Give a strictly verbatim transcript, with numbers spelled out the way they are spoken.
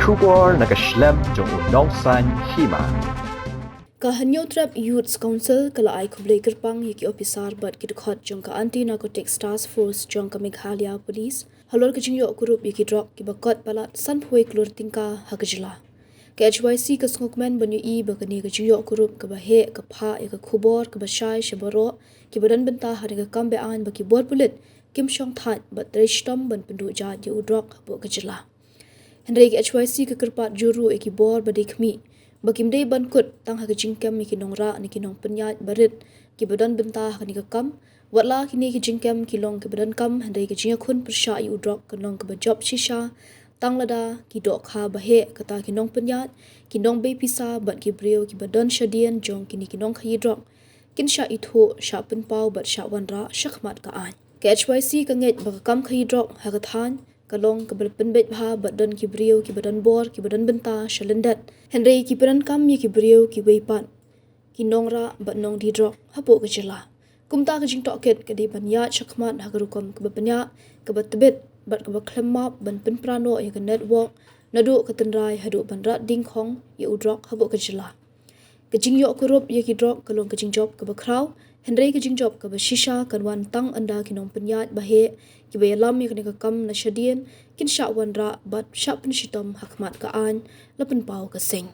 Khubor na ka shlem jong u nongsan hima. Ka Hynñiewtrep Youths Council ka la ai khublei kyrpang ïa ki ophisar bad ki dkhot jong ka Anti Narcotics Task Force jong ka Meghalaya Police halor ka jingïoh kurup ïa ki drok kiba kot palat sanphew klur tyngka ha ka jylla. Ka H Y C ka sngewkmen ban ïohi ba kane ka jingïoh kurup kaba heh ka phah ïa ka khubor kaba shai sha baroh kiba don bynta ha kane ka kam beaiñ ba ki bor pulit kim shong thait bad trei shitom ban pynduh jait ïa u drok hapoh ka jylla. Hynrei ka H Y C ka kyrpad jur ruh ïa ki bor ba dei khmih ba kim dei ban kut tang ha ka jingkem ïa ki nongrah ne ki nongpynïaid barit kiba don bynta ha kane ka kam, watla kine ki jingkem ki long kiba donkam, hynrei ka jingïakhun pyrshah ïa u drok kan long kaba jop shisha tang lada ki dohkha ba heh, kata ki nongpynïaid, ki nongbei pisa bad ki briew kiba don shadien jong kine ki nongkhaïi drok kin shah ithuh, shah pynpaw bad shah wanrah shakhmat ka aiñ. Ka H Y C ka ngeit ba ka kam khaïi drok ha ka thaiñ ka long kaba la pynbeit bha bad don ki briew kiba don bor kiba don bynta sha lyndet, hynrei ki pyndonkam ïa ki briew kiwei pat, ki nongrah bad nongdie drok hapoh ka jylla. Kumta ka jingtohkit ka dei ban ïaid shakhmat ha ka rukom kaba bniah, kaba tbit bad kaba khlem map ban pynpra noh ïa ka network naduh ka tynrai haduh ban rat ding khong ïa u drok hapoh ka jylla. Ka jingïoh kurup ïa ki drok ka long ka jingjop kaba khraw, hynrei ka jingjop kaba shisha kan wan tang ynda ki nongpynïaid ba heh kiba ïalam ïa kane ka kam na shadien kin shah wanrah bad shah pynshitom ha khmat ka aiñ, la pynpaw ka seng.